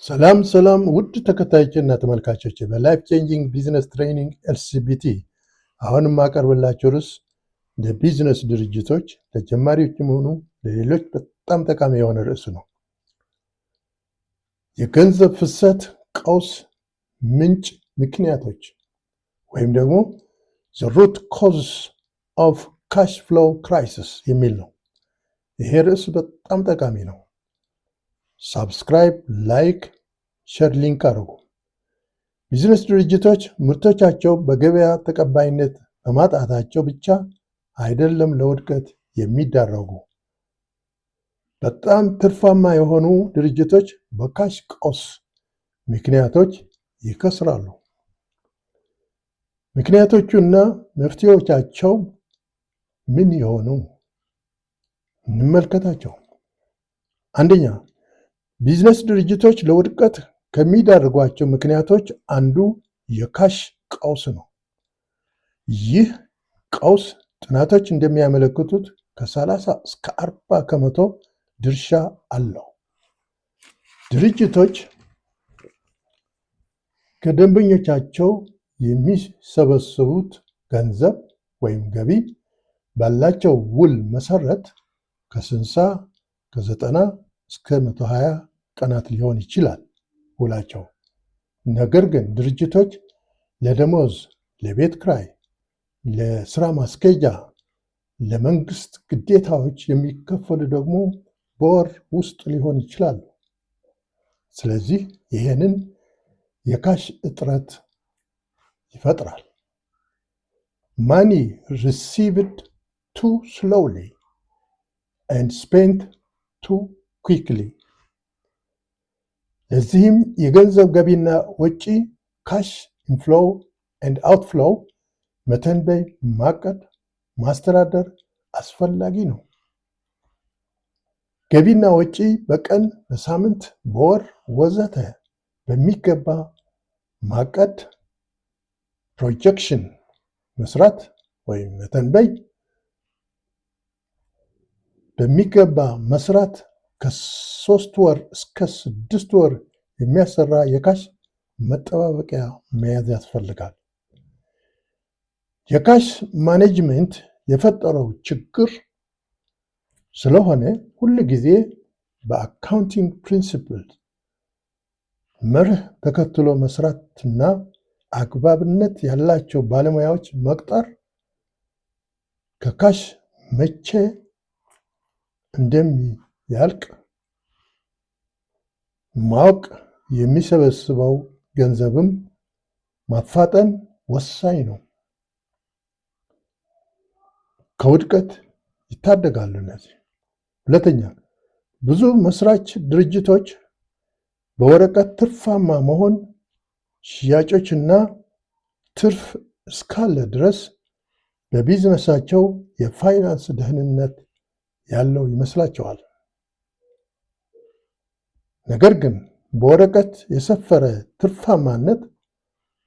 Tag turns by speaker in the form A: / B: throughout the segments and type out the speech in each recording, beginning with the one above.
A: ሰላም ሰላም ውድ ተከታዮችና ተመልካቾች፣ በ Life Changing Business Training LCBT አሁን የማቀርብላችሁ ርዕስ ለቢዝነስ ድርጅቶች፣ ለጀማሪዎችም ሆኑ ለሌሎች በጣም ጠቃሚ የሆነ ርዕስ ነው። የገንዘብ ፍሰት ቀውስ ምንጭ ምክንያቶች ወይም ደግሞ the root causes of cash flow crisis የሚል ነው። ይሄ ርዕስ በጣም ጠቃሚ ነው። Subscribe፣ like፣ share፣ link አድርጉ። ቢዝነስ ድርጅቶች ምርቶቻቸው በገበያ ተቀባይነት በማጣታቸው ብቻ አይደለም ለውድቀት የሚዳረጉ። በጣም ትርፋማ የሆኑ ድርጅቶች በ cash ቀውስ ምክንያቶች ይከስራሉ። ምክንያቶቹና መፍትሄዎቻቸው ምን ይሆኑ? እንመልከታቸው። አንደኛ፣ ቢዝነስ ድርጅቶች ለውድቀት ከሚዳርጓቸው ምክንያቶች አንዱ የ cash ቀውስ ነው። ይህ ቀውስ ጥናቶች እንደሚያመለክቱት ከ30 እስከ 40% ድርሻ አለው። ድርጅቶች ከደንበኞቻቸው የሚሰበስቡት ገንዘብ ወይም ገቢ ባላቸው ውል መሰረት ከ60፣ ከ90 እስከ 120 ቀናት ሊሆን ይችላል ውላቸው። ነገር ግን ድርጅቶች ለደሞዝ፣ ለቤት ክራይ፣ ለስራ ማስኬጃ፣ ለመንግስት ግዴታዎች የሚከፈሉ ደግሞ በወር ውስጥ ሊሆን ይችላሉ። ስለዚህ ይሄንን የ cash እጥረት ይፈጥራል። Money received too slowly and spent too quickly። ለዚህም የገንዘብ ገቢና ወጪ cash inflow and outflow መተንበይ፣ ማቀድ፣ ማስተዳደር አስፈላጊ ነው። ገቢና ወጪ በቀን፣ በሳምንት፣ በወር ወዘተ በሚገባ ማቀድ፣ projection መስራት ወይም መተንበይ፣ በሚገባ መስራት ከ3 ወር እስከ 6 ወር የሚያሰራ የ cash መጠባበቂያ መያዝ ያስፈልጋል። የ cash management የፈጠረው ችግር ስለሆነ ሁል ጊዜ በ accounting principle መርህ ተከትሎ መስራትና አግባብነት ያላቸው ባለሙያዎች መቅጠር፣ ከ cash መቼ እንደሚያልቅ ማወቅ፣ የሚሰበስበው ገንዘብም ማፋጠን ወሳኝ ነው። ከውድቀት ይታደጋሉ እነዚህ። ሁለተኛ፣ ብዙ መስራች ድርጅቶች በወረቀት ትርፋማ መሆን፣ ሽያጮችና ትርፍ እስካለ ድረስ በቢዝነሳቸው የፋይናንስ ደህንነት ያለው ይመስላቸዋል። ነገር ግን በወረቀት የሰፈረ ትርፋማነት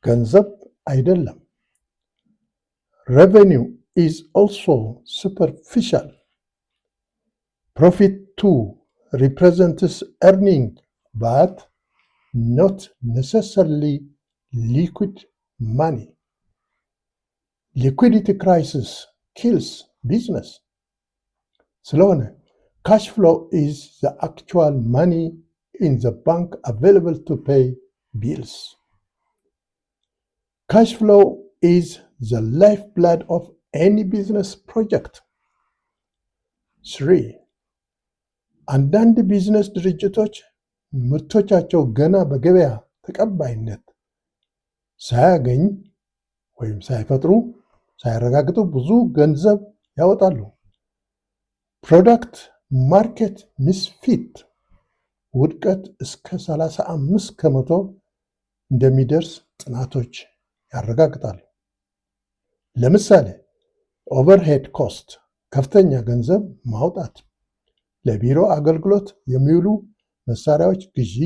A: ገንዘብ አይደለም። Revenue is also superficial. Profit too represents earning but not necessarily liquid money. Liquidity crisis kills business። ስለሆነ cash flow is the actual money in the bank available to pay bills. Cash flow is the lifeblood of any business project. Three፣ አንዳንድ ቢዝነስ ድርጅቶች ምርቶቻቸው ገና በገበያ ተቀባይነት ሳያገኝ ወይም ሳይፈጥሩ፣ ሳያረጋግጡ ብዙ ገንዘብ ያወጣሉ። Product market misfit ውድቀት እስከ 35% እንደሚደርስ ጥናቶች ያረጋግጣሉ። ለምሳሌ overhead cost፣ ከፍተኛ ገንዘብ ማውጣት፣ ለቢሮ አገልግሎት የሚውሉ መሳሪያዎች ግዢ፣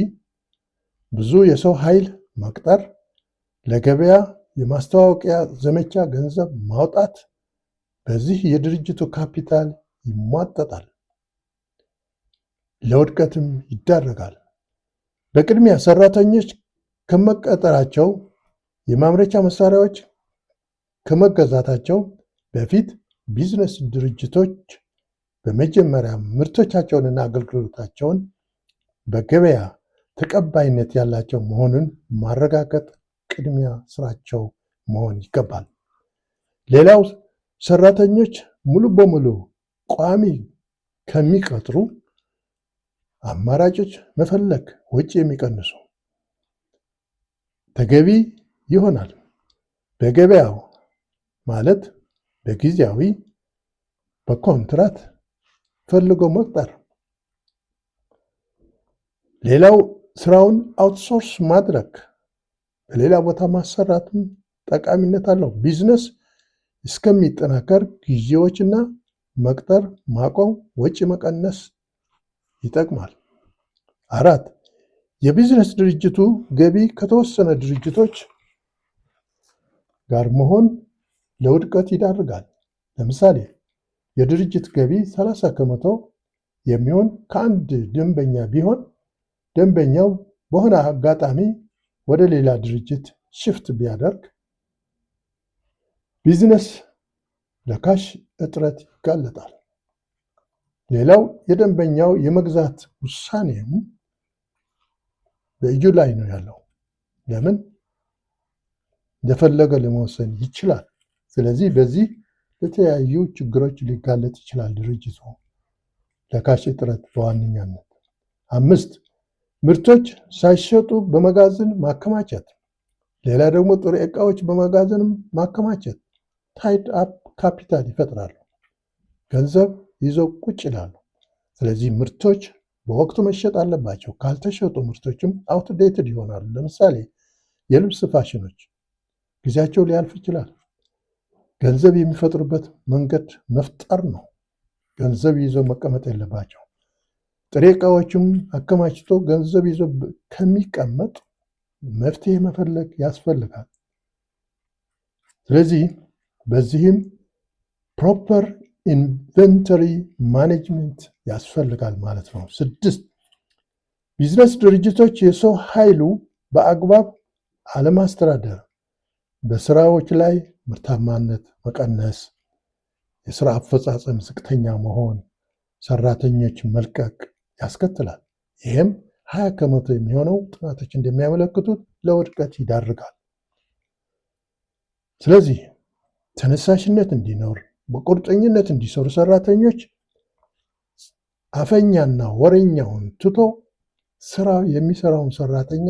A: ብዙ የሰው ኃይል መቅጠር፣ ለገበያ የማስተዋወቂያ ዘመቻ ገንዘብ ማውጣት፣ በዚህ የድርጅቱ ካፒታል ይሟጠጣል፣ ለውድቀትም ይዳረጋል። በቅድሚያ ሰራተኞች ከመቀጠራቸው፣ የማምረቻ መሳሪያዎች ከመገዛታቸው በፊት ቢዝነስ ድርጅቶች በመጀመሪያ ምርቶቻቸውንና አገልግሎታቸውን በገበያ ተቀባይነት ያላቸው መሆኑን ማረጋገጥ ቅድሚያ ስራቸው መሆን ይገባል። ሌላው ሰራተኞች ሙሉ በሙሉ ቋሚ ከሚቀጥሩ አማራጮች መፈለግ፣ ወጪ የሚቀንሱ ተገቢ ይሆናል። በገበያው ማለት በጊዜያዊ፣ በኮንትራት ፈልጎ መቅጠር። ሌላው ስራውን outsource ማድረግ፣ በሌላ ቦታ ማሰራትም ጠቃሚነት አለው። ቢዝነስ እስከሚጠናከር ጊዜዎችና መቅጠር ማቆም ወጪ መቀነስ ይጠቅማል። አራት፣ የቢዝነስ ድርጅቱ ገቢ ከተወሰነ ድርጅቶች ጋር መሆን ለውድቀት ይዳርጋል። ለምሳሌ የድርጅት ገቢ 30% የሚሆን ከአንድ ደንበኛ ቢሆን፣ ደንበኛው በሆነ አጋጣሚ ወደ ሌላ ድርጅት shift ቢያደርግ ቢዝነስ ለ cash እጥረት ይጋለጣል። ሌላው የደንበኛው የመግዛት ውሳኔም በእጁ ላይ ነው ያለው። ለምን እንደፈለገ ለመወሰን ይችላል። ስለዚህ በዚህ ለተለያዩ ችግሮች ሊጋለጥ ይችላል ድርጅቱ ለ cash እጥረት በዋነኛነት። አምስት፣ ምርቶች ሳይሸጡ በመጋዘን ማከማቸት። ሌላ ደግሞ ጥሬ ዕቃዎች በመጋዘን ማከማቸት tied up capital ይፈጥራሉ። ገንዘብ ይዘው ቁጭ ይላሉ። ስለዚህ ምርቶች በወቅቱ መሸጥ አለባቸው። ካልተሸጡ ምርቶችም outdated ይሆናሉ። ለምሳሌ የልብስ ፋሽኖች ጊዜያቸው ሊያልፍ ይችላል። ገንዘብ የሚፈጥሩበት መንገድ መፍጠር ነው። ገንዘብ ይዘው መቀመጥ የለባቸው። ጥሬ ዕቃዎችም አከማችቶ ገንዘብ ይዞ ከሚቀመጥ መፍትሄ መፈለግ ያስፈልጋል። ስለዚህ በዚህም proper inventory management ያስፈልጋል ማለት ነው። ስድስት፣ ቢዝነስ ድርጅቶች የሰው ኃይሉ በአግባብ አለማስተዳደር በስራዎች ላይ ምርታማነት መቀነስ፣ የስራ አፈጻጸም ዝቅተኛ መሆን፣ ሰራተኞች መልቀቅ ያስከትላል። ይህም 20% የሚሆነው ጥናቶች እንደሚያመለክቱት ለውድቀት ይዳርጋል። ስለዚህ ተነሳሽነት እንዲኖር፣ በቁርጠኝነት እንዲሰሩ ሰራተኞች አፈኛና ወሬኛውን ትቶ ስራ የሚሰራውን ሰራተኛ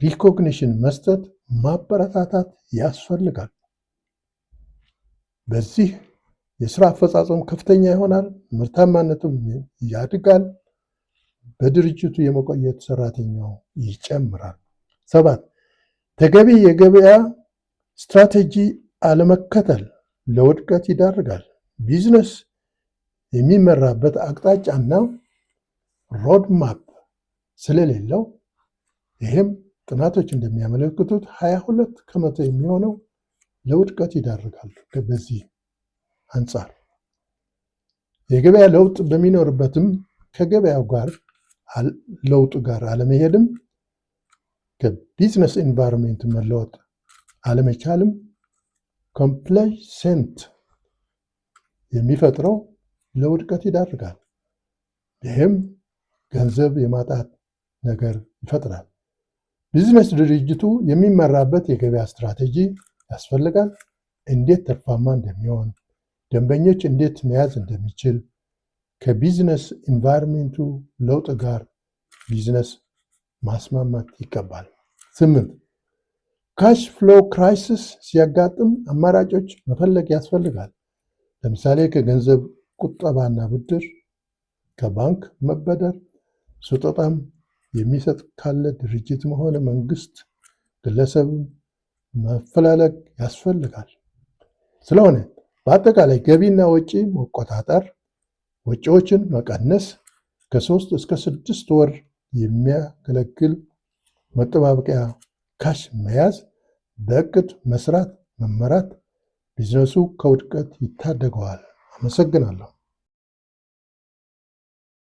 A: recognition መስጠት፣ ማበረታታት ያስፈልጋል። በዚህ የስራ አፈጻጸሙ ከፍተኛ ይሆናል፣ ምርታማነቱም ያድጋል፣ በድርጅቱ የመቆየት ሰራተኛው ይጨምራል። ሰባት፣ ተገቢ የገበያ ስትራቴጂ አለመከተል ለውድቀት ይዳርጋል። ቢዝነስ የሚመራበት አቅጣጫና road map ስለሌለው ይህም ጥናቶች እንደሚያመለክቱት 22% የሚሆነው ለውድቀት ይዳርጋል። በዚህ አንጻር የገበያ ለውጥ በሚኖርበትም ከገበያው ጋር ለውጡ ጋር አለመሄድም፣ ከ business environment መለወጥ አለመቻልም complacent የሚፈጥረው ለውድቀት ይዳርጋል። ይህም ገንዘብ የማጣት ነገር ይፈጥራል። ቢዝነስ ድርጅቱ የሚመራበት የገበያ ስትራቴጂ ያስፈልጋል። እንዴት ትርፋማ እንደሚሆን፣ ደንበኞች እንዴት መያዝ እንደሚችል፣ ከ business environment ኡ ለውጥ ጋር ቢዝነስ ማስማማት ይገባል። ስምንት፣ cash flow crisis ሲያጋጥም አማራጮች መፈለግ ያስፈልጋል። ለምሳሌ ከገንዘብ ቁጠባና ብድር፣ ከባንክ መበደር፣ ስጦታም የሚሰጥ ካለ ድርጅትም ሆነ መንግስት፣ ግለሰብ መፈላለግ ያስፈልጋል። ስለሆነ በአጠቃላይ ገቢና ወጪ መቆጣጠር፣ ወጪዎችን መቀነስ፣ ከ3 እስከ 6 ወር የሚያገለግል መጠባበቂያ cash መያዝ፣ በእቅድ መስራት፣ መመራት ቢዝነሱ ከውድቀት ይታደገዋል። አመሰግናለሁ።